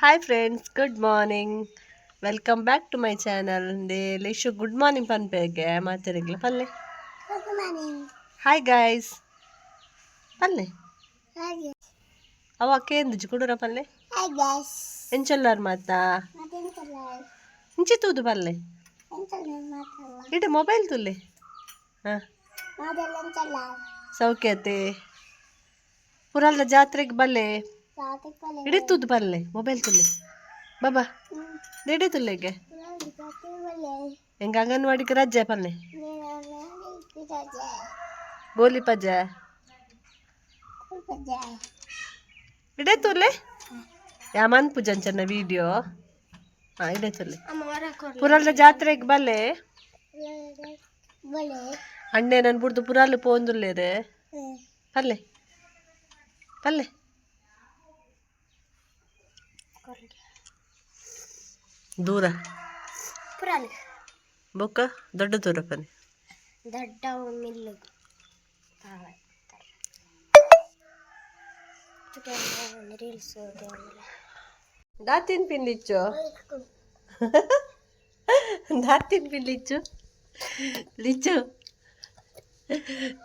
Hi friends, good morning, welcome back to my channel. They Lishu good morning ಪನ್ಪೇಗೆ ಮಾತಾಡಿಗ್ಲ ಪಲ್ಲೆ. Good morning. Hi guys ಪಲ್ಲೆ. Hi ಅವ ಕೇಂದ್ರಜಿ ಕುಡುರ ಪಲ್ಲೆ. Guys. ಎಂಚೊಲ್ಲಾರ್ ಮಾತಾ? ಮತ್ತೆಂತಲ್ಲ? ಇಂಚಿ ತೂದು ಪಲ್ಲೆ. ಎಂತಲ್ಲ ಮಾತಲ್ಲ? ಇಡ ಮೊಬೈಲ್ ತುಲ್ಲೆ, ಹಾಂ. ಮಾತೆಲ್ಲ ಎಂತಲ್ಲ? ಸೌಖ್ಯತೆ. ಪುರಲ್ದ ಜಾತ್ರೆಗೆ ಬಲ್ಲೆ. ಜಾತ್ರೆ ಬಲ್ಲೆ. ಇಡೀ ತೂದು ಪಲ್ಲೆ, ಮೊಬೈಲ್ ತುಲ್ಲೆ ಬಾಬಾ. ಇಡೀ ತುಲ್ಲೆಗೆ. ಜಾತ್ರೆ ಬಲ್ಲೆ. ಎಂಗ ಅಂಗನವಾಡಿಗೆ ರಜೆ ಪಲ್ಲೆ. ರಜೆ. ಗೋಲಿ ಪಜ. ಪಜೆ. ಇಡೇ ತುಲ್ಲೆ ಯಾಮನ್ ಪೂಜನ್ ಚೆನ್ನ ವಿಡಿಯೋ. ಹಾಂ, ಇಡೇ ತುಲ್ಲೆ. ಪುರಲ್ದ ಜಾತ್ರೆಗೆ ಬಲ್ಲೆ. ಬಲ್ಲೆ. ಅಣ್ಣೆ ನನ್ ಬುಡ್ದು ಪುರಾಲು ಪೋಂದುಲ್ಲೇರು. ಪಲ್ಲೆ ಪಲ್ಲೆ. ದೂರ. ಪುರಾಲು. ಬೊಕ್ಕ ದೊಡ್ಡ ದೂರ ಪನ್ನಿ. ದೊಡ್ಡ ಮಿಲ್ಲು ರೀಲ್ಸ್. ದಾತಿನ್ ಪಿನ್ಲಿಚ್ಚು, ದಾತಿನ್ ಪಿನ್ಲಿಚ್ಚು, ಲಿಚ್ಚು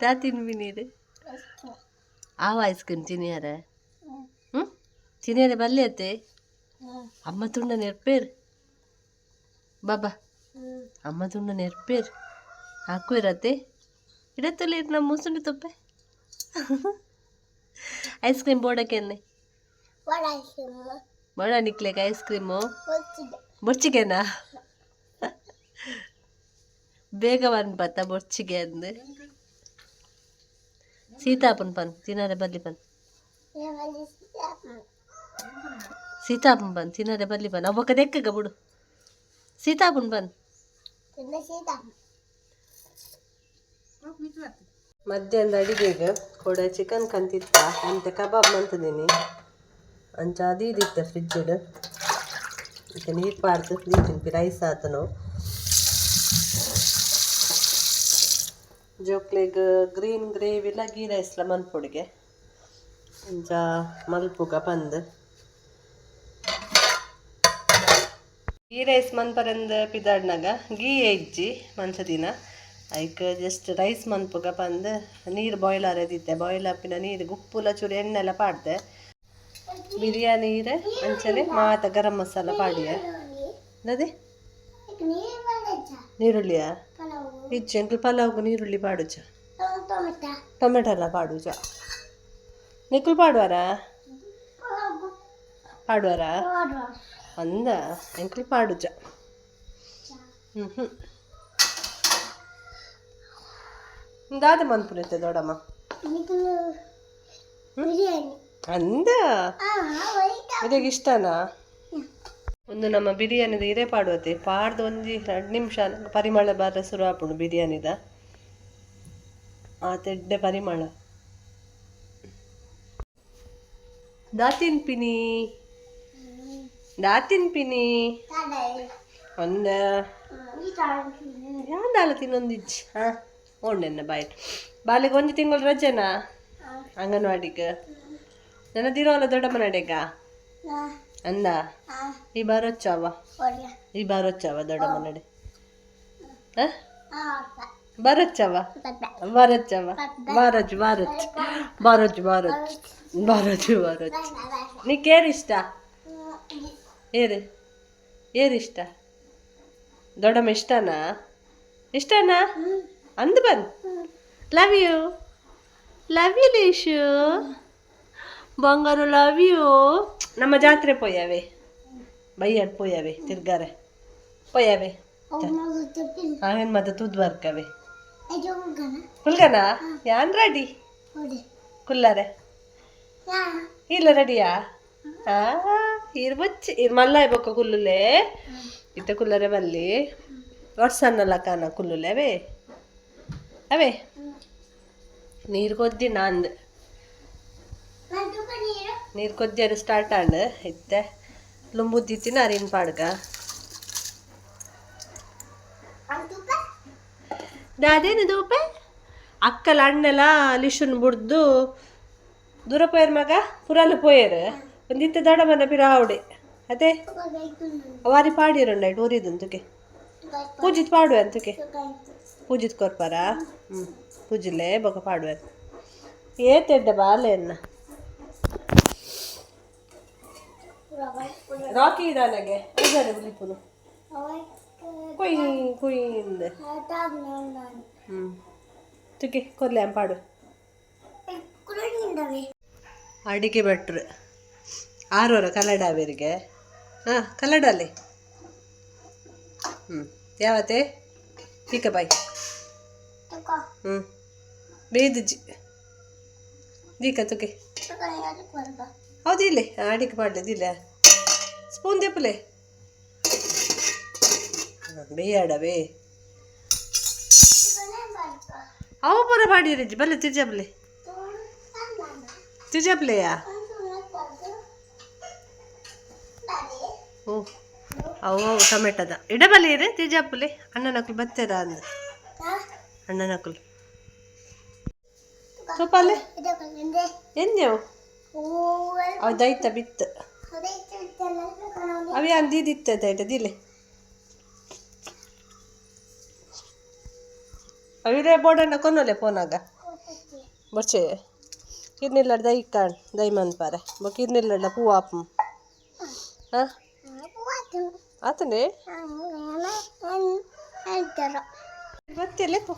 ದಾತಿನ್ ಪಿನೀರು. ಆವ ಐಸ್ ಕ್ರೀಮ್ ತಿನ್ನಿಯಾರ? ಹ್ಞೂ, ತಿನ್ನಿಯಾರೆ ಬಲ್ಲೆ ಅತ್ತೆ. ಅಮ್ಮ ತುಂಡ ನೆರ್ಪೇರ್ ಬಾಬಾ. ಅಮ್ಮ ತುಂಡ ನೆರ್ಪೇರ್ ಹಾಕುವಿರತ್ತೆ. ಇಡತ್ತಲ್ಲ ನಮ್ಮ ಮುಸುಂಡಿ ತುಪ್ಪೆ ಐಸ್ ಕ್ರೀಮ್ ಬೋಡಕ್ಕೆನ್ನೆ ಬೋಡ ನಿಕ್ಲೆಗ್ ಐಸ್ ಕ್ರೀಮು ಬೊರ್ಚಿಗೆನಾ? ಬೇಗ ಬನ್ ಪತ್ತ ಬೊರ್ಚಿಗೆ ಅಂದ್. ಸೀತಾಪನ್ ಪನ್, ತಿನ್ನರೆ ಬಲ್ಲಿ ಪನ್. ಸೀತಾಪನ್ ಪನ್, ತಿನ್ನರೆ ಬಲ್ಲಿ ಪನ್. ಅವಕ್ಕ ದೆಕ್ಕಗ ಬಿಡು, ಸೀತಾಪನ್ ಪನ್. ಮಧ್ಯಾಹ್ನದ ಅಡಿಗೆಗೆ ಕೂಡ ಚಿಕನ್ ಕಂತಿತ್ತ ಅಂತೆ, ಕಬಾಬ್ ಮಂತದೀನಿ. ಅಂಚ ಅದು ಇದಿತ್ತ ಫ್ರಿಜ್ಡ್. ಇತ್ತೆ ನೀರು ಪಾಡ್ದು ದೀತಿನ್ಪಿ ರೈಸ್ ಆತನು. ಜೋಕ್ಲೆಗ್ ಗ್ರೀನ್ ಗ್ರೇವಿಲ ಗೀ ರೈಸ್ಲ ಮನ್ಪೊಡಿಗೆ, ಅಂಚ ಮಲ್ಪುಗ ಪಂದ್. ಗೀ ರೈಸ್ ಮನ್ಪರಂದ ಪಿದಾಡ್ನಾಗ ಗೀ ಇಜ್ಜಿ ಮನ್ಸದಿನ. ಐಕ್ ಜಸ್ಟ್ ರೈಸ್ ಮನ್ಪುಗ ಪಂದ್ ನೀರು ಬಾಯ್ಲ್ ಆರದಿತ್ತೆ. ಬಾಯ್ಲ್ ಆಪಿನ ನೀರು ಉಪ್ಪುಲ ಚೂರು ಎಣ್ಣೆಲ್ಲ ಪಾಡ್ದೆ. ಬಿರಿಯಾನಿ ಇರೆ ಅಂಚನೆ ಮಾತ ಗರಂ ಮಸಾಲ ಪಾಡಿಯ. ಅದೇ ನೀರುಳ್ಳಿಯ ಇಜ್ಜಿ ಎಂಕ್ಲು ಪಲಾವ್ಗು ನೀರುಳ್ಳಿ ಪಾಡುಜ. ಟೊಮೆಟೊ ಎಲ್ಲ ಪಾಡುಜ. ನಿಕ್ಲು ಪಾಡುವಾರಾ? ಪಾಡುವಾರಾ ಅಂದ? ಎಂಕ್ಲು ಪಾಡುಜ. ಹ್ಞೂ ಹ್ಞೂ ದಾದ ಮನ್ಪುನಿತ್ತೆ ದೊಡಮ್ಮ? ಅಂದ, ಇದಾಗ ಇಷ್ಟನಾ? ಒಂದು ನಮ್ಮ ಬಿರಿಯಾನಿದ ಇರೆ ಪಾಡುವತೆ. ಪಾಡ್ದು ಒಂಜಿ 2 ನಿಮಿಷ ಪರಿಮಳ ಬಾರ ಶುರು ಆಪುಂಡು ಬಿರಿಯಾನಿದ. ಆ ತೆಡ್ಡೆ ಪರಿಮಳ. ದಾತಿನ್ ಪಿನಿ, ದಾತಿನ್ ಪಿನಿ. ಒಂದ ಯಾಂದಾಲ ತಿನ್ನೊಂದಿಜ್ಜಿ. ಹಾಂ, ಓಂಡೆನ್ನ ಬಾಯ್. ಬಾಲೆಗೆ ಒಂಜಿ ತಿಂಗಳು ರಜೆನಾ ಅಂಗನವಾಡಿಗೆ? ನನ್ನ ದಿರೋಲ ದೊಡ್ಡಮ್ಮ ನಡೆಗ ಅಂದ. ಈ ಬಾರೊಚ್ಚಾವ, ಈ ಬಾರೊಚ್ಚಾವ ದೊಡ್ಡಮ್ಮ ನಡೆ. ಬರೊಚ್ಚವ, ಬರೊಚ್ಚವ, ಬಾರೊಚ್ಚು ಬಾರೊಚ್ಚು ಬಾರೊಚ್ಚು ಬಾರೊಚ್ಚು ಬಾರೊಚ್ಚು ಬಾರೊಚ್ಚು. ನಿಕ್ಕೇರು ಇಷ್ಟ? ಏರು ಏರು ಇಷ್ಟ? ದೊಡ್ಡಮ್ಮ ಇಷ್ಟನಾ? ಇಷ್ಟನಾ ಅಂದ್ ಬನ್. Love you, love you Lishu ಬಂಗಾರ, ಲವ್ you. ನಮ್ಮ ಜಾತ್ರೆ ಪೋಯಾವೆ, ಬೈಯಾಡ್ ಪೋಯಾವೆ, ತಿರ್ಗಾರೆ ಪೋಯಾವೆ. ಆಮೇಲೆ ಮತ್ತೆ ತೂದ್ ಬರ್ಕವೆ ಕುಲ್ಗನ. ಯಾನ್ ರೆಡಿ ಕುಲ್ಲಾರೆ ಇಲ್ಲ ರೆಡಿಯಾ? ಆ ಇರ್ ಬಚ್ಚಿ ಇರ್ ಮಲ್ಲ ಬೊಕ್ಕ ಕುಲ್ಲುಲೆ. ಇತ್ತ ಕುಲ್ಲರೆ ಬಲ್ಲಿ ವರ್ಷನ್ನಲ್ಲ ಕಾನ ಕುಲ್ಲುಲೆ. ಅವೇ ಅವೇ ನೀರು ಕೊದ್ದಿ ನಾಂದ್. ನೀರು ಕೊದ್ದಿಯರು ಸ್ಟಾರ್ಟ್ ಆಂಡ್. ಇತ್ತೆ ಲುಂಬುದ್ದಿತ್ತಿನ ಅರಿನ್ ಪಾಡ್ಗ. ದಾದೇನು ದೂಪೆ? ಅಕ್ಕಲ ಅಣ್ಣೆಲ ಲಿಶುನ್ ಬುಡ್ದು ದೂರ ಪೋಯರ್ ಮಗ. ಪುರಾಲು ಪೋಯರ್. ಒಂದಿತ್ತೆ ದಡಮನ ಪಿರಾವಡೆ. ಅದೇ ಅವಾರಿ ಪಾಡಿರಂಡ ಟೂರಿದಂತುಕೆ ಪೂಜಿತ್ ಪಾಡುವೆ ಅಂತುಕೆ ಪೂಜಿತ್ ಕೊರ್ಪಾರ. ಹ್ಞೂ ಪೂಜಿಲೆ ಬೊಕ ಪಾಡುವೆ ಏತೆಡ್ಡ ಬಾಲೆನ್ನ ರಾಕಿ ಇದಾನಗೆ ಇದಾನೆ ಬುಲಿಪುನು ಕುಯ್ ಕುಯ್ಯಿಂದ. ಹ್ಞೂ ತುಕೆ ಕೊರ್ಲೆ ಪಾಡು. ಅಡಿಗೆ ಭಟ್ರು ಆರೋರ ಕಲ್ಲಡ ಅವರಿಗೆ. ಹಾಂ ಕಲ್ಲಡಲ್ಲಿ. ಹ್ಞೂ ಯಾವತ್ತೆ ಟೀಕ ಬಾಯ್. ಹ್ಞೂ ಬೇದುಜಿ ದೀಕ ತುಕೆ ಹೌದಿಲ್ಲ ಅಡಿಗೆ ಪಾಡ್ಲದಿಲ್ಲ ಸ್ಪೂನ್ ದೆಪ್ಪಲೆ ಬೇಯಾಡವೇ ಅವು ಪೂರ ಪಾಡಿರಜ್ಜಿ ಬಲ್ಲೆ ತಿರ್ಜಬ್ಲೆ ತಿರ್ಜಬ್ಲೆಯಾ. ಓ ಅವು ಟೊಮೆಟೊದ ಇಡಬಲ್ಲಿ ಇರೆ ತಿರ್ಜಾಪುಲೆ ಅಣ್ಣನಕುಲು ಬತ್ತೆರ ಅಂದ ಅಣ್ಣನಕುಲು ಸೊಪ್ಪಲ್ಲಿ ಎಂಜವು ಅವು ದೈತ ಬಿತ್ತು ಅవి ಅಂದಿದ್ದಿತ್ತ ದೈತ ದಿಲೆ ಅವಿರೇ ಬೋರ್ಡನ್ನ ಕೊನ್ನೊಲೆ ಫೋನಾಗ ಬೊರ್ಚೆ ಕಿರ್ನಿಲ್ಲಡ್ ದೈ ಕಾಣ್ ದೈ ಮನ್ಪಾರೆ ಬೊಕ ಕಿರ್ನಿಲ್ಲಡ್ಲ ಪೂ ಆಪು. ಹಾಂ ಆತನೇ ಬತ್ತಿಯಲ್ಲೇ ಪೋ.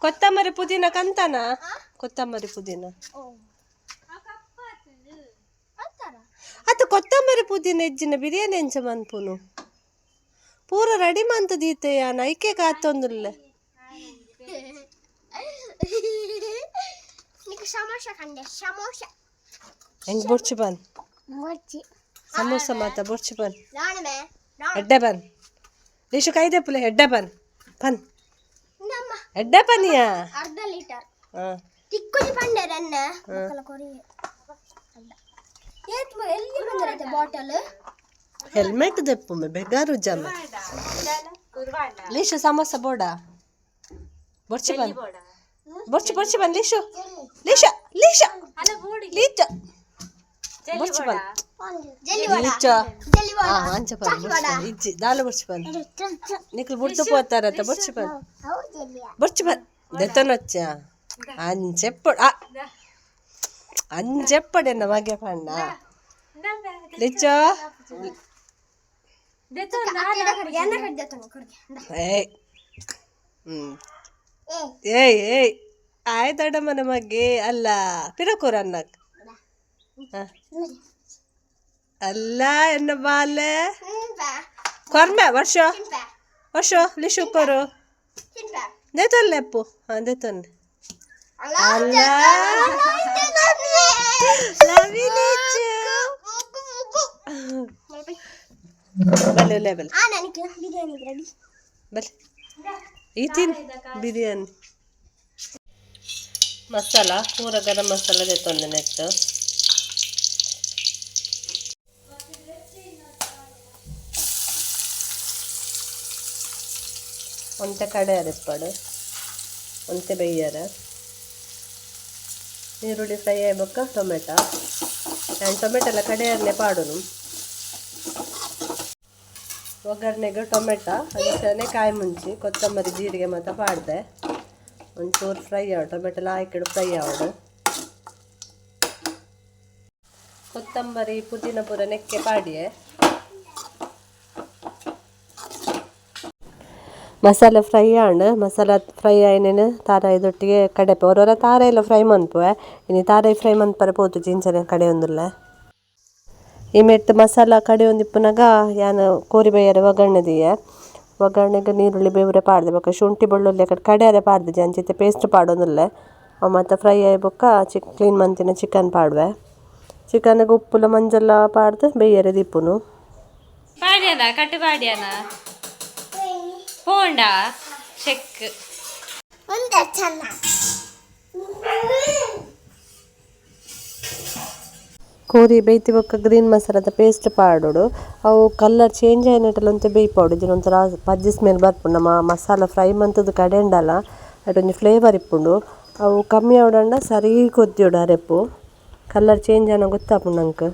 ಕೊತ್ತಂಬರಿ ಪುದೀನ ಕಂತಾನ ಕೊತ್ತಂಬರಿ ಪುದೀನ ಅತ್ತ ಕೊತ್ತಂಬರಿ ಪುದೀನ ಎಜ್ಜಿನ ಬಿರಿಯಾನಿ ಎಂಚ ಮನ್ಪುನು ಪೂರ ರೆಡಿ ಮಂತ ದೀತೆಯ ನೈಕೆ ಕಾತೊಂದುಲ್ಲೆ. ಹೆಂಗ್ ಬೊರ್ಚು ಬನ್ ಸಮೋಸ ಮಾತ ಬೊರ್ಚು ಬನ್ ಎಡ್ಡೆ ಬನ್ ಲೇಶು ಕೈದೆಪ್ಪುಲೆ ಎಡ್ಡೆ ಬನ್ ಪನ್ ಎಡ್ಡೆ ಪನಿಯಾ ಅರ್ಧ ಲೀಟರ್ ತಿಕ್ಕುಜಿ ಪಂಡೆರನ್ನ ಎಲ್ಲಿ ಬಂದಿರತ್ತೆ ಬಾಟಲ್. ಹೆಲ್ಮೆಟ್ ದೆಪ್ಪುಮೆ ಬೆಗಾರು ಜಮ ಲೀಶು ಸಮೋಸ ಬೋಡ ಬೊರ್ಚಿ ಬನ್ ಬೊರ್ಚಿ ಬೊರ್ಚಿ ಬನ್ ಲೀಶು ಲೀಶ ಲೀಶ ಲೀಚ ಬೊರ್ಚಿ ಬನ್ ಲೀಚ. ಹಾಂ ಅಂಚ ಬನ್ ಇಜ್ಜಿ ದಾಲ ಬೊರ್ಚಿ ಬನ್ ನಿಕ್ಲು ಬುಡ್ದು ಪೋತಾರತ್ತ ಬೊರ್ಚಿ ಬನ್ ಬೊರ್ಚಿ ಬನ್ ದೆತ್ತನೊಚ್ಚ ಅಂಚೆಪ್ಪಡು ಅಂಚೆಪ್ಪಡೆನ್ನ ಮಗೆ ಪಂಡ ಲಿಚ್ಚ. ಏಯ್ ಏಯ್ ಏಯ್ ಆಯ್ತಡ ಮನ ಮಗೆ ಅಲ್ಲ ಪಿರಕೂರ ಅನ್ನಕ್ ಅಲ್ಲ ಎನ್ನ ಬಾಲೆ ಕೊರ್ಮೆ ವರ್ಷ ವರ್ಷ ಲಿಶು ಕೊರು ದೇತೊಲ್ಲೆ ಅಪ್ಪು. ಹಾಂ ದೇತೊನ್ನೆ ಅಲ್ಲ ಲವ್ you ಲಿಚ್ಚು. ಬಲ್ಲೆ ಬಲ್ಲೆ ಬಲ್ಲೆ ಈ ತಿನ್ ಬಿರಿಯಾನಿ ಮಸಾಲ ಪೂರ ಗರಂ ಮಸಾಲ ದೆತ್ತೊಂದು ನೆಕ್ಸ್ಟ್ ಒಂತೆ ಕಡೆಯರ ಇಪ್ಪಡು ಒಂತೆ ಬೇಯ್ಯರ ಈರುಳ್ಳಿ ಫ್ರೈ ಆಯ್ಬೊಕ್ಕ ಟೊಮೆಟೊ ಆ್ಯಂಡ್ ಟೊಮೆಟೊ ಎಲ್ಲ ಕಡೆಯರನೆ ಪಾಡುನು. ಒಗ್ಗರಣೆಗೆ ಟೊಮೆಟೊ ಅಂಚನೆ ಕಾಯಿ ಮುಂಚಿ ಕೊತ್ತಂಬರಿ ಜೀರಿಗೆ ಮತ್ತು ಪಾಡ್ದೆ ಒಂಚೂರು ಫ್ರೈ ಆವಡು ಟೊಮೆಟೊ ಎಲ್ಲ ಹಾಕಿಡು ಫ್ರೈ ಆವಡು ಕೊತ್ತಂಬರಿ ಪುದೀನ ಪೂರ ನೆಕ್ಕೆ ಪಾಡಿಯೆ ಮಸಾಲೆ ಫ್ರೈ ಆಂಡ್ ಮಸಾಲ ಫ್ರೈ ಆಯ್ನೇನು ತಾರಾಯಿದೊಟ್ಟಿಗೆ ಕಡೆಪೆ ಒರೊರ ತಾರಾಯಿ ಫ್ರೈ ಮನ್ಪುವೆ ಇನಿ ತಾರಾಯಿ ಫ್ರೈ ಮನ್ಪರೆ ಪೋತು ಜಿಂಚನೆ ಕಡೆ ಒಂದುಲ್ಲ ಈ ಮೆಟ್ಟು ಮಸಾಲ ಕಡೆ ಒಂದಿಪ್ಪುನಗ ಯಾನ್ ಕೋರಿ ಬೇಯರೆ ಒಗ್ಗರಣೆ ದೀಯೆ ಒಗ್ಗರಣೆಗೆ ನೀರುಳ್ಳಿ ಬೇವುರೆ ಪಾಡ್ದೆ ಬೊಕ್ಕ ಶುಂಠಿ ಬೆಳ್ಳುಳ್ಳಿ ಕಡೆ ಕಡೆಯರೆ ಪಾಡ್ದೆ ಅಂಚಿತ್ತೆ ಪೇಸ್ಟ್ ಪಾಡೊಂದುಲ್ಲೆ ಅವು ಮತ್ತು ಫ್ರೈ ಆಯಿ ಬೊಕ್ಕ ಚಿಕ್ ಕ್ಲೀನ್ ಮಂತಿನ ಚಿಕನ್ ಪಾಡುವೆ ಚಿಕನ್ಗೆ ಉಪ್ಪುಲ ಮಂಜಲ್ಲ ಪಾಡ್ದು ಬೇಯರೆ ದೀಪುನು. ಪಾಡ್ಯನ ಕಟ್ಟು ಪಾಡ್ಯನ ಪೋಂಡ ಚೆಕ್ ಒಂದೇ ಚೆನ್ನ ಕೋರಿ ಬೇಯ್ತಿ ಬೊಕ್ಕ ಗ್ರೀನ್ ಮಸಾಲದ ಪೇಸ್ಟ್ ಪಾಡೋಡು ಅವು ಕಲರ್ ಚೇಂಜ್ ಆಯಿನಟಲ್ ಒಂತೆ ಬೇಯ್ಪಾಡು ಇಜ್ಜಿಂಡ ಒಂಥರ ಪಜ್ಜಿ ಸ್ಮೆಲ್ ಬರ್ಪುಂಡು. ನಮ್ಮ ಮಸಾಲ ಫ್ರೈ ಮಂತದ್ದು ಕಡೆಂಡಲ ಅಟ್ ಒಂಜಿ ಫ್ಲೇವರ್ ಇಪ್ಪುಂಡು. ಅವು ಕಮ್ಮಿ ಆವಡಂಡ ಸರಿ ಕೊದ್ದಿಯೋಡು ಅರೆಪು ಕಲರ್ ಚೇಂಜ್ ಆನ ಗೊತ್ತಾಪುಂಡು ನಂಗೆ.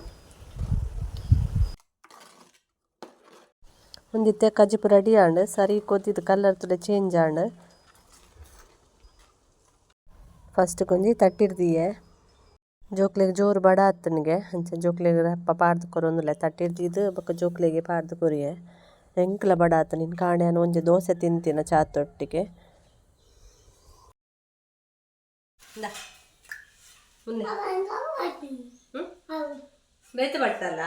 ಒಂದಿತ್ತೆ ಕಜಿಪು ರೆಡಿ ಆಂಡ್. ಸರಿ ಕೊದ್ದಿದ್ದು ಕಲರ್ ತುಲೆ ಚೇಂಜ್ ಆಂಡ್. ಫಸ್ಟ್ ಕೊಂಜಿ ತಟ್ಟಿರ್ದಿಯೆ. ಜೋಕ್ಲೆಗ್ ಜೋರು ಬಡ ಆತನಿಗೆ, ಅಂಚ ಜೋಕ್ಲೆಗ್ ರಪ್ಪ ಪಾಡ್ದು ಕೊರೊಂದುಲ್ಲೆ. ತಟ್ಟಿರ್ದಿದ್ದು ಬೊಕ್ಕ ಜೋಕ್ಲೆಗೆ ಪಾಡ್ದು ಕೊರಿಯೆ. ಎಂಕ್ಲ ಬಡ ಆತ ನಿನ್ ಕಾಂಡೆ ಒಂಜಿ ದೋಸೆ ತಿಂತಿನ ಚಾತೊಟ್ಟಿಗೆ. ಬೇತೆ ಬಟ್ಟಲ್ಲ,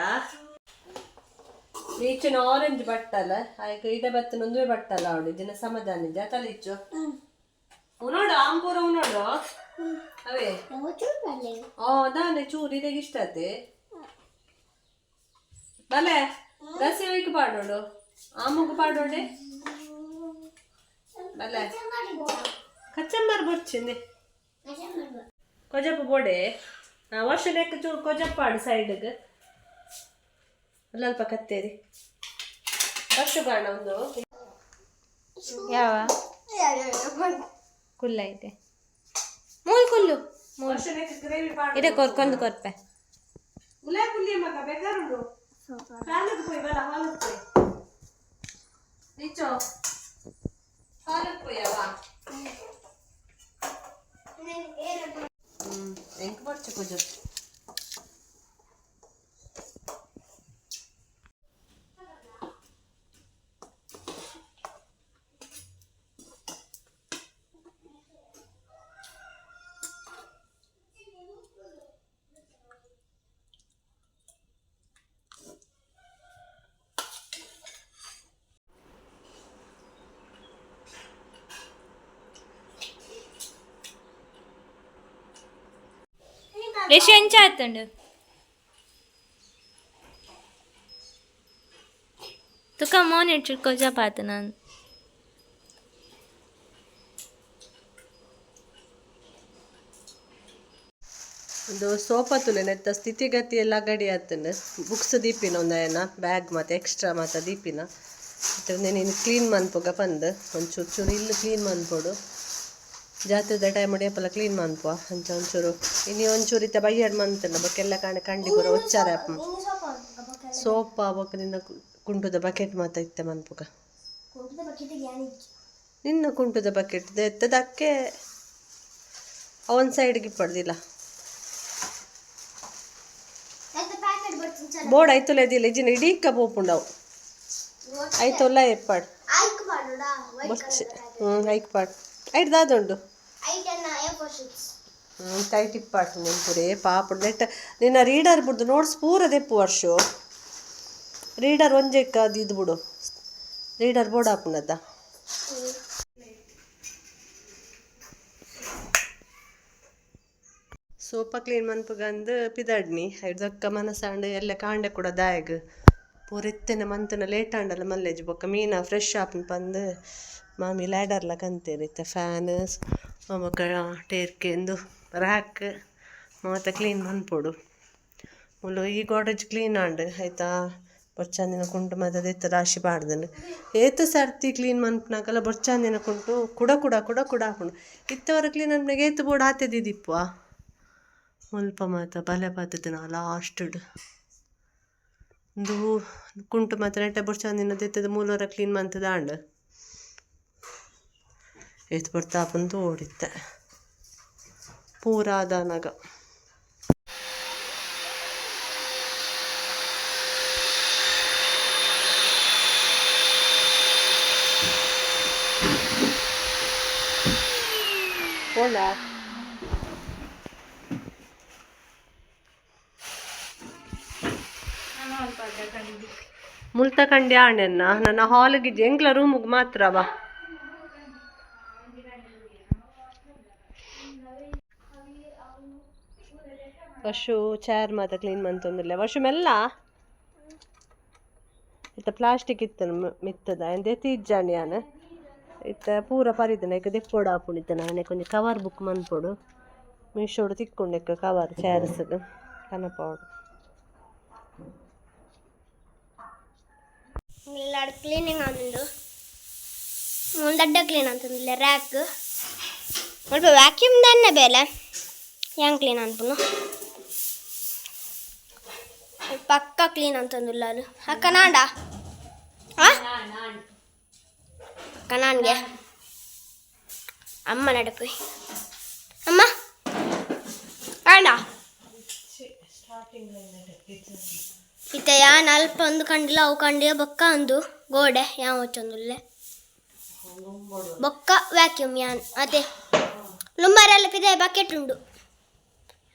ಈಚಿನ ಆರೆಂಜ್ ಬಟ್ಟಲ್ಲ ಆಯ್ಕೆ ಇಡ ಬತ್ತಿನ ಒಂದುವೆ ಬಟ್ಟಲ್ಲ. ಅವಳು ದಿನ ಸಮಾಧಾನ ಜಾತಲ್ಲ. ಇಚ್ಚು ಉನೋಡು ಆಂಪೂರ ಉನೋಡು ಅವೇ. ದಾನೆ ಚೂರು ಇದಾಗ ಇಷ್ಟ ಆತೆ ಬಲೆ ರಸಿ ಒಯ್ಕ್ ಪಾಡೋಡು, ಆಮುಗು ಪಾಡೋಡೆ ಬಲೆ. ಕಚ್ಚಂಬರ್ ಬೊರ್ಚಿಂದೆ ಕೊಜಪ್ಪ ಬೋಡೆ ವರ್ಷ ಲೆಕ್ಕ ಚೂರು ಕೊಜಪ್ಪಾಡು ಸೈಡ್ಗೆ ಅಲ್ಪ ಕತ್ತೇರಿ ವರ್ಷ ಬಾಣ ಒಂದು. ಯಾವ ಕುಲ್ಲ ಐತೆ? ಮೂಲ್ ಕುಲ್ಲು. ವರ್ಷ ಲೆಕ್ಕ ಗ್ರೇವಿ ಪಾಡು. ಇದೆ ಕೊರ್ಕೊಂಡು ಕೊರ್ಪೆ. ಉಲೇ ಕುಲ್ಲಿ ಮಗ ಬೇಕಾರುಂಡು. ಹಾಲಕ್ ಪೋಯ್ ಬಲ, ಹಾಲಕ್ ಪೋಯ್ ನಿಚ್ಚೋ, ಹಾಲಕ್ ಪೋಯ್ ಅವ. ಎಂಕ್ ಬರ್ಚು ಕೊಜಪ್ಪ. ರೇಷು ಎಂಚ ಆತುಂಡು? ತುಕ ಮೋನ್ ಇಟ್ಟು ಕೊಜಪ ಆತು ನಾನು. ಒಂದು ಸೋಫಾ ತುಲೆ ನೆತ್ತ ಸ್ಥಿತಿಗತಿ ಎಲ್ಲ ಗಡಿ ಆತನ. ಬುಕ್ಸ್ ದೀಪಿನ ಒಂದಾಯನ ಬ್ಯಾಗ್ ಮತ್ತೆ ಎಕ್ಸ್ಟ್ರಾ ಮಾತ ದೀಪಿನ. ಮತ್ತೆ ನೀನು ಕ್ಲೀನ್ ಮನ್ಪುಗ ಪಂದ್ ಒಂಚೂರು ಚೂರು ಇಲ್ಲು ಕ್ಲೀನ್ ಮನ್ಪೊಡು. ಜಾತ್ರೆದ ಟೈಮ್ ಏಪಲ ಕ್ಲೀನ್ ಮನ್ಪುವ. ಅಂಚ ಒಂಚೂರು ಇನಿ ಒಂಚೂರು ಇತ್ತ ಬಯ್ಯಡ್ ಮಂತನ ಬೊಕ್ಕೆಲ್ಲ ಕಾಣೆ ಕಂಡಿ ಪೂರ ಒಚ್ಚಾರ. ಸೋಪಾ ಬೊಕ್ಕ ನಿನ್ನ ಕುಂಟುದ ಬಕೆಟ್ ಮಾತ ಇತ್ತೆ ಮನ್ಪುಗ. ನಿನ್ನ ಕುಂಟುದ ಬಕೆಟ್ ಎತ್ತದಕ್ಕೆ ಅವನ್ ಸೈಡ್ಗೆ ಇಪ್ಪಡ್ದಿಲ್ಲ. ಬೋರ್ಡ್ ಐತುಲ ಇದಿಲ್ಲ ಇಜಿನ ಇಡೀಕ ಪೋಪುಂಡವು ಐತೊಲ್ಲ ಎಪ್ಪಾಡು ಬೊಚ್ಚೆ. ಐಕ್ ಪಾಡ್ ಐಟ್ ದಾದುಂಡು. ಟೈಟ್ ಇಪ್ಪಾಟು ನೆನ್ಪುರೇ ಪಾಪುಡು. ನೆಟ್ ನಿನ್ನ ರೀಡರ್ ಬುಡ್ದು ನೋಟ್ಸ್ ಪೂರ ದೆಪ್ಪು ವರ್ಷ. ರೀಡರ್ ಒಂಜೆಕ್ಕ ಅದು ಇದು ಬಿಡು, ರೀಡರ್ ಬೋರ್ಡ್ ಆಪುನದ. ಸೋಪ ಕ್ಲೀನ್ ಮನ್ಪುಗಂದು ಪಿದಡ್ನಿ. ಐಡ್ದಕ್ಕ ಮನಸಾಂಡ್ ಎಲ್ಲ ಕಾಂಡೆ ಕೂಡ ದಾಯಗ್ ಪೂರ ಇತ್ತೆನ ಮಂತನ ಲೇಟ್ ಆಂಡಲ ಮಲ್ಲೇಜ್. ಬೊಕ್ಕ ಮೀನ ಫ್ರೆಶ್ ಆಪುಂಡು ಪಂದ್ ಮಾಮಿ ಲ್ಯಾಡರ್ಲ ಕಂತೇರು. ಇತ್ತೆ ಫ್ಯಾನ್ ಬೊಕ್ಕ ಟೇರ್ಕೆಂದು ರ್ಯಾಕ್ ಮಾತ ಕ್ಲೀನ್ ಮನ್ಪೊಡು. ಮುಲು ಈ ಗೋಡ್ರೇಜ್ ಕ್ಲೀನ್ ಆಂಡ್ ಆಯ್ತಾ. ಬೊರ್ಚಂದಿನ ಕುಂಟು ಮಾತ ದೆತ್ತ್ ರಾಶಿ ಪಾಡ್ದನು. ಏತ್ ಸರ್ತಿ ಕ್ಲೀನ್ ಮನ್ಪುನಕಲ ಬೊರ್ಚಂದಿನ ಕುಂಟು ಕುಡ ಕುಡ ಕುಡ ಕುಡ ಆಪುಂಡು. ಇತ್ತವರ ಕ್ಲೀನ್ ಮನ್ಪುನಗ ಏತ್ ಬೋಡು ಆತೆ ದೀದಿಪ್ಪುವ. ಮುಲ್ಪ ಮಾತ ಬಲೆ ಪತ್ತುನ ಲಾಸ್ಟ್ಡ್ ಉಂದು ಕುಂಟು ಮಾತ ನೆಟ್ಟೆ ಬೊರ್ಚಂದಿನ ದೆತ್ತದ ಮೂಲವರ ಕ್ಲೀನ್ ಮಂತುದು ಆಂಡ್. ಏತ್ ಪೊರ್ತು ಆಪುಂಡು ತೂವೊಡಿತ್ತೆ ಪೂರ ಆದಾನಗ. ಪೋಂಡ. ಮುಲ್ತ ಕಂಡಿ ಆಂಡೆನ್ನ ನನ್ನ ಹಾಲ್ಗೆ ಎಂಕ್ಲ ರೂಮುಗ್ ಮಾತ್ರ ಬಾ. ವರ್ಷು ಚೇರ್ ಮಾತ ಕ್ಲೀನ್ ಮಂತೊಂದುಲ್ಲೆ. ವರ್ಷು ಮೆಲ್ಲ ಇತ್ತ ಪ್ಲಾಸ್ಟಿಕ್ ಇತ್ತನ ಮಿತ್ತದ ಎಂದೆತಿ ಇಜ್ಜಾಂಡ್ ಯಾನ್. ಇತ್ತ ಪೂರ ಪರಿದನ ಇಕ್ಕ ದೆಪ್ಪೊಡು ಆಪುಂಡು. ಇತ್ತ ನಾನೆ ಕೊಂಜಿ ಕವರ್ ಬುಕ್ ಮನ್ಪೊಡು. ಮೀಶೋಡು ತಿಕ್ಕುಂಡು ಎಕ್ಕ ಕವರ್ ಚೇರ್ಸ್ಗ್ ಕನಪಾವೊಡು. ಇಲ್ಲಾಡ್ ಕ್ಲೀನಿಂಗ್ ಆತುಂಡು. ದಡ್ಡ ಕ್ಲೀನ್ ಆತುಂಡು ರ್ಯಾಕ್. ಸ್ವಲ್ಪ ವ್ಯಾಕ್ಯೂಮ್ ದನ್ನ ಬೇಲೆ ಯಾಂಗ್ ಕ್ಲೀನ್ ಅನ್ಪುನು ಪಕ್ಕ ಕ್ಲೀನ್ ಅಂತಂದುಲ್ಲ ಅದು. ಅಕ್ಕ ನಾಂಡ ಆ ಅಕ್ಕ ನಾನ್ಗೆ ಅಮ್ಮ ನಡಪಿ ಅಮ್ಮ ಆಂಡ ಇತ್ತ ಯಾನ್ ಅಲ್ಪ ಒಂದು ಕಂಡಿಲ್ಲ ಅವು ಕಂಡಿಯ ಬೊಕ್ಕ ಒಂದು ಗೋಡೆ ಯಾವ ಚಂದುಲ್ಲೆ ಬೊಕ್ಕ ವ್ಯಾಕ್ಯೂಮ್ ಯಾನ್ ಅದೇ ಲುಂಬಾರೆಲ್ಲ ಪಿದೆ ಬಕೆಟ್ ಉಂಡು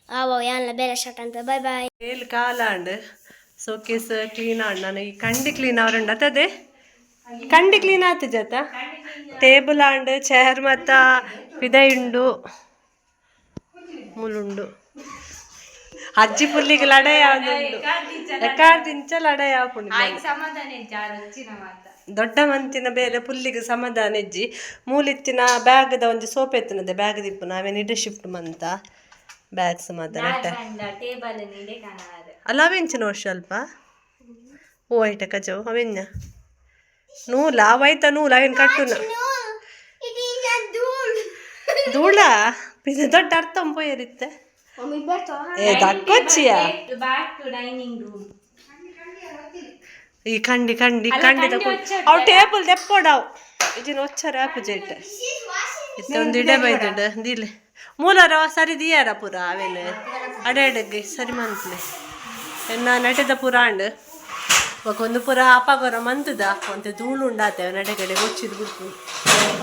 ಆವೋ ಯಾನ್ಲ ಬೇರೆ ಸ್ಟಾರ್ಟ್ ಅಂತ. Bye bye. ಏಲ್ ಕಾಲಾಂಡ್ ಸೋಕೇಸ್ ಕ್ಲೀನ್ ಆಂಡ್. ನಾನು ಈ ಕಂಡಿ ಕ್ಲೀನ್ ಅವರುಂಡ ಅದೇ ಕಂಡಿ ಕ್ಲೀನ್ ಆತು ಜತ ಟೇಬಲ್ ಆಂಡ್ ಚೇರ್ ಮತ್ತ ಪಿದೈ ಉಂಡು ಮುಲುಂಡು. ಅಜ್ಜಿ ಪುಲ್ಲಿಗೆ ಲಡಾಯಿ ಆದುಂಡು ಎಕಾರ್ದಿಂಚ ಲಡಾಯಿ ಆಪುಂಡು. ಸಮಾಧಾನ ಇಜ್ಜಿ వచ్చిನ ಮಾತ. ದೊಡ್ಡ ಮಂತಿನ ಬೇರೆ ಪುಲ್ಲಿಗೆ ಸಮಾಧಾನ ಇಜ್ಜಿ. ಮೂಲಿತ್ತಿನ ಬ್ಯಾಗ್ದ ಒಂಜಿ ಸೋಪ್ ಎತ್ತಿನದೆ ಬ್ಯಾಗ್ ದಿಪ್ಪು ನಾವೇನು ಇಡೆ ಶಿಫ್ಟ್ ಮಂತ ಬ್ಯಾಗ್ ಸಮಾಧಾನ ಇಟ್ಟೆ. ಟೇಬಲ್ ನೀಡೆ ಕಾಣಾರೆ. ಅಲ್ಲ, ಅವೆಂಚಿನ ವರ್ಷ ಅಲ್ಪ ಓ ಐಟ ಕಜವು ಅವೆಂಜ ನೂಲ ಅವೈತ ನೂಲ ಅವೇನು ಕಟ್ಟುನ ಧೂಳ ಪಿದ ದೊಡ್ಡ ಅರ್ಥ ಪೋಯರಿತ್ತೆ. ಏ ದಕ್ಕೊಚ್ಚಿಯ. ಬ್ಯಾಕ್ ಟು ಡೈನಿಂಗ್ ರೂಮ್. ಈ ಕಂಡಿ ಕಂಡಿ ಕಂಡಿ ತಕೊಂಡು ಅವು ಟೇಬಲ್ ದೆಪ್ಪೋಡವು ಇಜಿನ ಒಚ್ಚರ ಪೂಜೆ ಇಟ್ಟೆ ಇತ್ತೆ ಒಂದು ಇಡೆ ಬೈದುಂಡು ದಿಲೆ ಮೂಲರ ಸರಿ ದಿಯಾರ ಪೂರ ಅವೇನು ಅಡೆ ಅಡೆಗೆ ಸರಿ ಮಂತ್ಲೆ ಎನ್ನ ನಟೆದ ಪೂರ ಅಂಡ್ ಒಂದು ಪೂರ ಅಪಗೊರ ಮಂತದ ಒಂತೆ ಧೂಳು ಉಂಡಾತೆ ನಡೆಗಡೆ ಒಚ್ಚಿದ್ ಬಿಡ್ತು.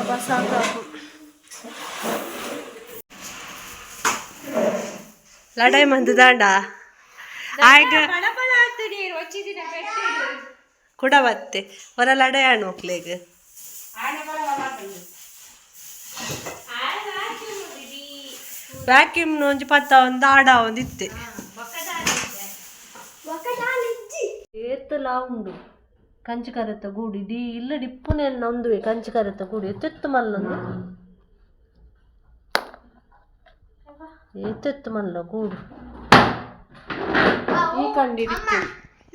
ಅಬ್ಬಾ, ಸಾಕಾಪು. ಲಡಾಯಿ ಮಂತದಾಂಡ ಆಯ್ಗ ಬಳ ಆಗ್ತದೆ వచ్చిದಿನ ಪೆಟ್ಟೆಡು. ಕುಡ ಬತ್ತೆ ಹೊರ ಲಡಾಯಿ ಆಣ್ ಮಕ್ಳಿಗೆ. ವ್ಯಾಕ್ಯೂಮ್ ಒಂಜಿ ಪತ್ತ ಒಂದು ಆಡ ಒಂದು ಇತ್ತೆ. ಏತಲಾ ಉಂಡು ಕಂಚಿ ಕರೆತ ಗೂಡು ಇಡೀ ಇಲ್ಲ ಡಿಪ್ಪುನೆಲ್ಲ ಒಂದುವೆ ಕಂಚಿ ಕರೆತ ಗೂಡು ಎತ್ತೆತ್ತು ಮಲ್ಲೊಂದು ಎತ್ತೆತ್ತು ಮಲ್ಲ ಗೂಡು ಈ ಕಂಡಿ.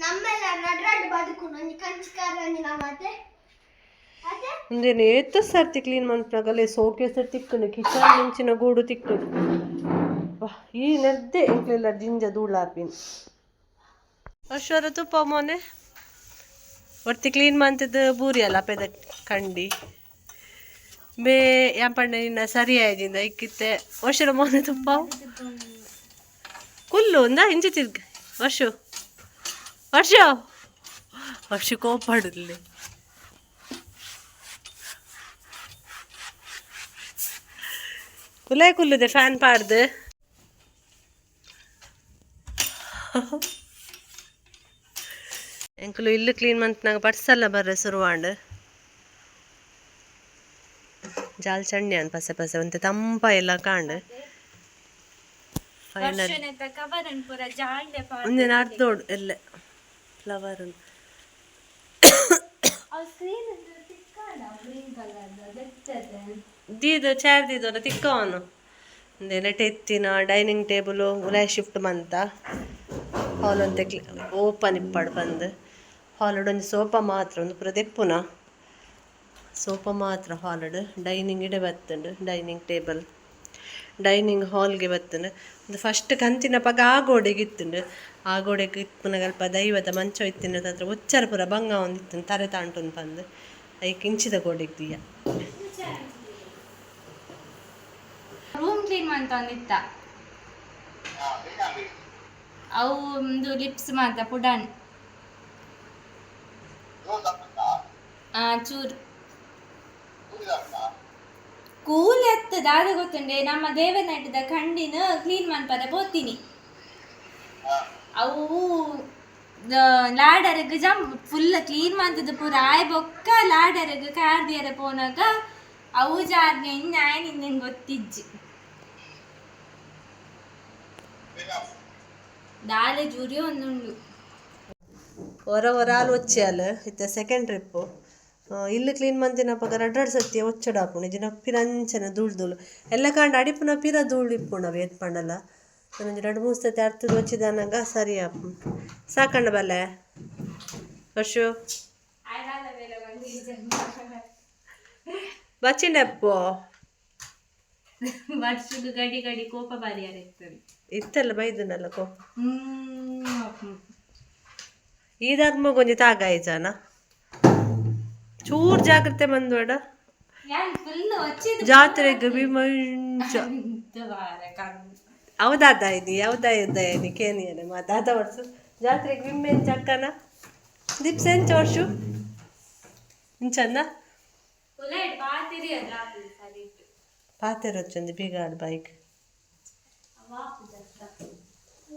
ನಮ್ಮೆಲ್ಲ ನಡ್ರಾಡ್ ಬದುಕು ಒಂಜಿ ಕಂಚಿಕಾರ ಒಂಜಿ ನಮ್ಮ ಅದೇ ಅದೇ. ಒಂದೇನು ಏತ್ ಸರ್ತಿ ಕ್ಲೀನ್ ಮನ್ಪುನಗಲೆ ಸೋಕೆ ಸರ್ ತಿಕ್ಕುಂಡು ಕಿಚನ್ ಮುಂಚಿನ ಗೂಡು ತಿಕ್ಕುಂಡು. ವಾಹ್, ಈ ನೆರ್ದೆ ಎಂಕ್ಲೆಲ್ಲ ಜಿಂಜ ಧೂಳಾಪಿನ್ ಅಶ್ವರ ತುಪ್ಪ ಮೋನೆ ಒರ್ತಿ ಕ್ಲೀನ್ ಮಂತದ್ದು ಬೂರಿ ಅಲ್ಲ ಪೆದ ಕಂಡಿ ಬೇ ಯಾಂಪಣ್ಣ ನಿನ್ನ ಸರಿ ಆಯ್ದಿಂದ ಇಕ್ಕಿತ್ತೆ ವರ್ಷರ ಮೋನೆ ತುಪ್ಪ ಕುಲ್ಲು ಒಂದ ಇಂಚಿ ತಿರ್ಗ ವರ್ಷು ವರ್ಷ ವರ್ಷ ಕೋಪಾಡುಲ್ಲಿ ಕುಲೇ ಕುಲ್ಲುದೆ ಫ್ಯಾನ್ ಪಾಡ್ದು. ಎಂಕುಲು ಇಲ್ಲು ಕ್ಲೀನ್ ಮಂತ್ನಾಗ ಪರ್ಸಲ್ಲ ಬರ್ರೆ ಸುರುವಾಂಡ್ ಜಾಲ್ ಚಣ್ಣಿ ಅನ್ ಪಸೆ ಪಸೆ ಒಂತೆ ತಂಪ ಎಲ್ಲ ಕಾಂಡ್ ಫೈನಲ್. ಕವರ್ ಪೂರ ಜಾಲ್ಡೆ. ಒಂದಿನ ಅರ್ಧೋಡು ಎಲ್ಲ ಫ್ಲವರ್. ಸ್ಕ್ರೀನ್ ಗ್ರೀನ್ ಕಲರ್ ದೀದ ಚೇರ್ ದೀದೋರ ತಿಕ್ಕವನು ನೆಟ್ ಎತ್ತಿನ ಡೈನಿಂಗ್ ಟೇಬಲು ಉಲಾಯ್ ಶಿಫ್ಟ್ ಮಂತ ಹಾಲ್ ಒಂತೆ ಓಪನ್ ಇಪ್ಪಾಡು ಬಂದು ಹಾಲಡ್ ಒಂಜಿ ಸೋಫಾ ಮಾತ್ರ ಒಂದು ಪೂರ ದೆಪ್ಪುನ ಸೋಫಾ ಮಾತ್ರ ಹಾಲಡ್. ಡೈನಿಂಗ್ ಇಡೆ ಬತ್ತುಂಡು ಡೈನಿಂಗ್ ಟೇಬಲ್ ಡೈನಿಂಗ್ ಹಾಲ್ಗೆ ಬತ್ತುಂಡು. ಒಂದು ಫಸ್ಟ್ ಕಂತಿನ ಪಗ ಆ ಗೋಡೆಗೆ ಇತ್ತುಂಡು. ಆ ಗೋಡೆಗೆ ಇಪ್ಪುನಗ ಅಲ್ಪ ದೈವದ ಮಂಚ ಇತ್ತಿನ ಹತ್ರ ಒಚ್ಚರ ಪೂರ ಬಂಗ ಒಂದು ಇತ್ತುಂಡು ತರೆ ತಾಂಟುಂದು ಪಂದು ಐಕ್ ಇಂಚಿದ ಗೋಡೆಗೆ ದೀಯ. ರೂಮ್ ಕ್ಲೀನ್ ಮಂತೊಂದಿತ್ತ ಅವು ಒಂದು ಲಿಪ್ಸ್ ಮಾತ ಪುಡಾನ್ ಆ ಚೂರು ಕೂಲ್ ಎತ್ತ ದಾದ ಗೊತ್ತುಂಡೆ ನಮ್ಮ ದೇವನಟದ ಖಂಡಿನ ಕ್ಲೀನ್ ಮನ್ಪದ ಪೋತೀನಿ ಅವು ಲಾಡರ್ಗ್ ಜಂಪ್ ಫುಲ್ ಕ್ಲೀನ್ ಮಂತದ ಪೂರ ಆಯ್ ಬೊಕ್ಕ ಲಾಡರ್ಗ್ ಕಾರ್ದಿಯರ ಪೋನಾಗ ಅವು ಜಾರ್ಗೆ ಇನ್ನಾಯ್ ನಿನ್ನೆ ಗೊತ್ತಿಜ್ಜಿ ದಾಲೆ ಜೂರಿ ಒಂದುಂಡು. ಹೊರ ಹೊರ ಹಾಲು ಒಚ್ಚಿಯಾಲ್ ಇತ್ತೆ ಸೆಕೆಂಡ್ ಟ್ರಿಪ್ಪು. ಇಲ್ಲು ಕ್ಲೀನ್ ಮಂತಿನಪಗ ರಡ್ಡ್ ರಡ್ಡ್ ಸರ್ತಿ ಒಚ್ಚೊಡಾಪುಂಡು ಇಜ್ಜಿಂಡ ಪಿರ ಅಂಚನೆ ಧೂಳು ಧೂಳು ಎಲ್ಲ ಕಾಂಡ ಅಡಿಪುನ ಪಿರ ಧೂಳು ಇಪ್ಪುಂಡು ಅವು ಏತ್ ಪಂಡಲ ಒಂಜಿ ರಡ್ಡ್ ಮೂರು ಸರ್ತಿ ಅರ್ತದ ಒಚ್ಚಿದಾನಗ ಸರಿ ಆಪುಂಡು. ಸಾಕಂಡ ಬಲ್ಲೆ ವರ್ಷು ಬಚ್ಚಿಂಡೆಪ್ಪು. ವರ್ಷದ ಗಡಿ ಗಡಿ ಕೋಪ ಬಾರಿಯಾರ ಇರ್ತದೆ. ಇತ್ತಲ್ಲ ಬೈದನಲ್ಲ ಕೋಪ. ಹ್ಮ್. ಈ ಧರ್ಮಗೊಂಜಿ ತಾಗಾಯ್ಜಾನ ಚೂರ್ ಜಾಗ್ರತೆ ಬಂದ್ಬೇಡ. ಯಾನ್ ಫುಲ್ ವಚ್ಚಿದ್. ಜಾತ್ರೆಗೆ ಬಿಮಂಚ. ವಾರ ಕಣ್ಣು. ಅವದಾದಾಯ್ನಿ ಯಾವ್ದಾಯ್ದಾಯ್ನಿ ಕೇನಿಯನೆ ಮಾತಾದ ವರ್ಷ ಜಾತ್ರೆಗೆ ವಿಮ್ಮೆನ್ ಚಕ್ಕನ ದಿಪ್ಸ ಎಂಚ ವರ್ಷ ಇಂಚನ್ನ. ಉಲೈಡ್ ಪಾತಿರಿ ಅದ ಸರಿ. ಪಾತೆರೊಚ್ಚೊಂದು ಬೀಗಾಡ್ ಬೈಕ್.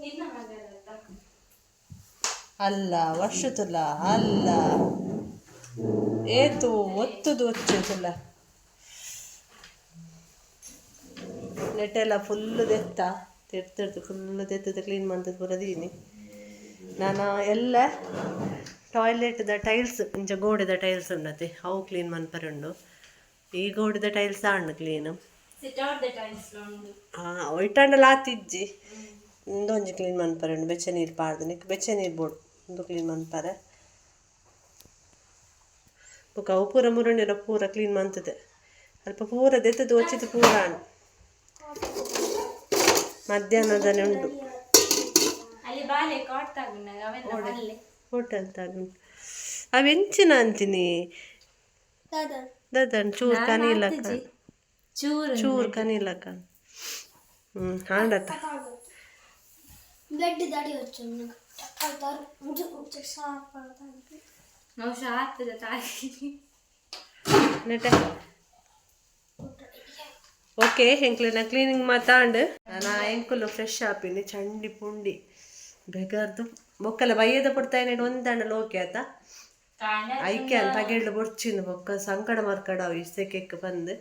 ನಿನ್ನ ಮಗನತ್ತ. ಅಲ್ಲ ವರ್ಷ ತುಲ ಅಲ್ಲ ಏತು ಒತ್ತುದು ಒಚ್ಚು ತುಲ ನೆಟ್ಟೆಲ್ಲ ಫುಲ್ಲು ದೆತ್ತ ತಿರ್ತಿರ್ತು ಫುಲ್ಲು ದೆತ್ತದ ಕ್ಲೀನ್ ಮಂತದ ಪೂರ ದೀನಿ. ನಾನು ಎಲ್ಲ ಟಾಯ್ಲೆಟ್ದ ಟೈಲ್ಸ್ ಇಂಚ ಗೋಡೆದ ಟೈಲ್ಸ್ ಉಂಡತೆ, ಅವು ಕ್ಲೀನ್ ಮನ್ಪರೆ ಉಂಡು. ಈ ಗೋಡೆದ tiles and clean. Sit out the tiles ಉಂಡು. ಹಾಂ, ಇಟ್ಟಾಂಡಲ ಆತಿಜ್ಜಿ. ಇಂದೊಂಜಿ ಕ್ಲೀನ್ ಮನ್ಪರೆ ಉಂಡು. ಬೆಚ್ಚ ನೀರು ಪಾಡ್ದು ನಿಕ್ ಬೆಚ್ಚ ನೀರು ಬೋಡು. ಉಂದು ಕ್ಲೀನ್ ಮನ್ಪರೆ. ಬೊಕ ಅವು ಪೂರ ಮುರುಂಡಿನ ಪೂರ ಕ್ಲೀನ್ ಮಂತದೆ. ಅಲ್ಪ ಪೂರ ದೆತ್ತದು ಒಚ್ಚಿದ ಪೂರ ಆಂಡ್. ಮಧ್ಯಾಹ್ನದನೆ ಉಂಡು. ಅಲ್ಲಿ ಬಾಲೆ ಕಾಟ್ ತಾಗುನಾಗ ಅವೆಲ್ಲ ಅಲ್ಲೇ. ಹೋಟೆಲ್ ತಾಗುಂಡು. ಅವು ಎಂಚಿನ ಅಂತೀನಿ ದದನ್ ಚೂರು ಕನಿಲಕ. ಚೂರು. ಚೂರು ಕನಿಲಕ. ಹ್ಞೂ ಹಾಂಡತ್ತ. ಬೆಡ್ ದಾಡಿ వచ్చು. ನಾವು ಶಾತದ ತಾಯಿ. ನೆಟೆ ಓಕೆ ಎಂಕ್ಲೆನ ಕ್ಲೀನಿಂಗ್ ಮಾತಾಂಡ್. ನಾನು ಎಂಕುಲು ಫ್ರೆಶ್ ಆಪಿನಿ. ಚಂಡಿ ಪುಂಡಿ ಬೆಗರ್ದು ಬೊಕ್ಕಲ ಬಯ್ಯದ ಪುಡ್ತಾಯಿನ ಒಂದಾಂಡ ಲೋಕೆ ಆತ. ಐಕೆ ಅಂತ ಪಗೆಳ್ಳು ಬೊರ್ಚಿನ ಬೊಕ್ಕ ಸಂಕಡ ಮರ್ಕಡ ಅವು ಇಸೆಕೆಕ್ ಬಂದು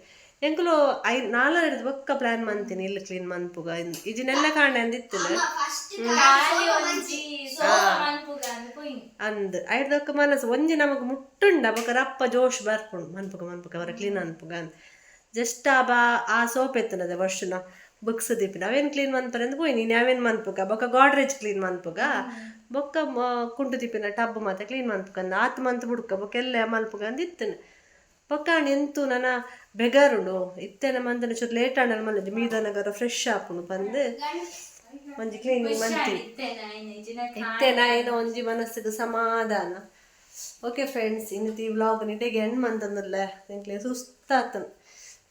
ಎಂಕುಲು I ನಾಲ್ಕು ಬೊಕ್ಕ ಪ್ಲಾನ್ ಮಂತೀನಿ ಇಲ್ಲಿ ಕ್ಲೀನ್ ಮನ್ಪುಗ ಇಜಿನೆಲ್ಲ ಕಾಣೆ ಅಂದಿತ್ತಿಲ್ಲ. ಖಾಲಿ ಒಂಜಿ ಸೋಫಾ ಮನ್ಪುಗ ಅಂದ್ ಪೋಯಿನಿ. ಅಂದ್ ಐಡ್ದೊಕ್ಕ ಮನಸ್ಸು ಒಂಜಿ ನಮಗ್ ಮುಟ್ಟುಂಡ ಬೊಕ ರಪ್ಪ ಜೋಶ್ ಬರ್ಪುಂಡು ಮನ್ಪುಗ ಮನ್ಪುಗ ಅವರ ಕ್ಲೀನ್ ಅನ್ಪುಗ ಅಂದ್. ಜಸ್ಟ್ ಆ ಬಾ ಆ ಸೋಪ್ ಎತ್ತನದ ವರ್ಷನ ಬುಕ್ಸ್ ದೀಪಿನ ಅವೇನು ಕ್ಲೀನ್ ಮನ್ಪರೆ ಅಂದ್ ಪೋಯಿ ನೀನು ಅವೇನು ಮನ್ಪುಗ. ಬೊಕ ಗಾಡ್ರೇಜ್ ಕ್ಲೀನ್ ಮನ್ಪುಗ ಬೊಕ್ಕ ಕುಂಟು ದಿಪ್ಪಿನ ಟಬ್ ಮಾತ ಕ್ಲೀನ್ ಮನ್ಪುಗ ಅಂದ್ ಆತ್ ಮಂತ್ ಬುಡ್ಕ ಬೊಕ ಎಲ್ಲ ಮನ್ಪುಗ ಅಂದ್ ಇತ್ತನೆ. ಬೊಕ್ಕ ಆಂಡ ಎಂತು ನನ ಬೆಗರುಂಡು ಇತ್ತೆನ ಮಂದನ ಚೂರು ಲೇಟ್ ಆಂಡಲ ಮಲ್ಲ ಮೀದನಗರ ಫ್ರೆಶ್ ಆಪುಂಡು ಪಂದ್ ಒಂಜಿ ಕ್ಲೀನಿಂಗ್ ಮಂತಿ. ಇತ್ತೇನ ಇಜಿನ. ಇತ್ತೆನ ಏನೋ ಒಂಜಿ ಮನಸ್ಸಿಗೆ ಸಮಾಧಾನ. ಓಕೆ ಫ್ರೆಂಡ್ಸ್, ಇನ್ನು ಈ ವ್ಲಾಗ್ ನಿಡೆಗೆ ಎಂಡ್ ಮಂತಂದಲ್ಲ. ಎಂಕ್ಲೆ ಸುಸ್ತಾತನ್.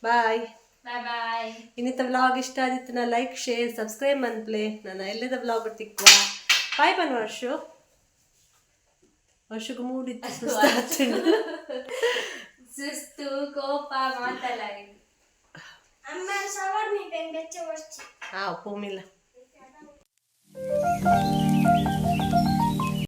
ಬಾಯ್. Bye bye. ಇನ್ನಿತ ವ್ಲಾಗ್ ಇಷ್ಟ ಆದಿತ್ತು ನಾ ಲೈಕ್ ಶೇರ್ ಸಬ್ಸ್ಕ್ರೈಬ್ ಮನ್ಪ್ಲೆ. ನಾನು ಎಲ್ಲದ ವ್ಲಾಗ್ ತಿಕ್ವಾ. ಬಾಯ್ ಬನ್. ವರ್ಷು ವರ್ಷಕ್ಕೆ ಮೂಡಿತ್ತು ಸುಸ್ತಾಗ್ತದೆ. ಸುಸ್ತು ಕೋಪ ಮಾತಲ್ಲ. ಅಮ್ಮ ಸವರ್ ಮೀ ಬೆಂಗ್ ಬೆಚ್ಚ ವರ್ಷ. ಹಾಂ, ಪೋಮಿಲ್ಲ.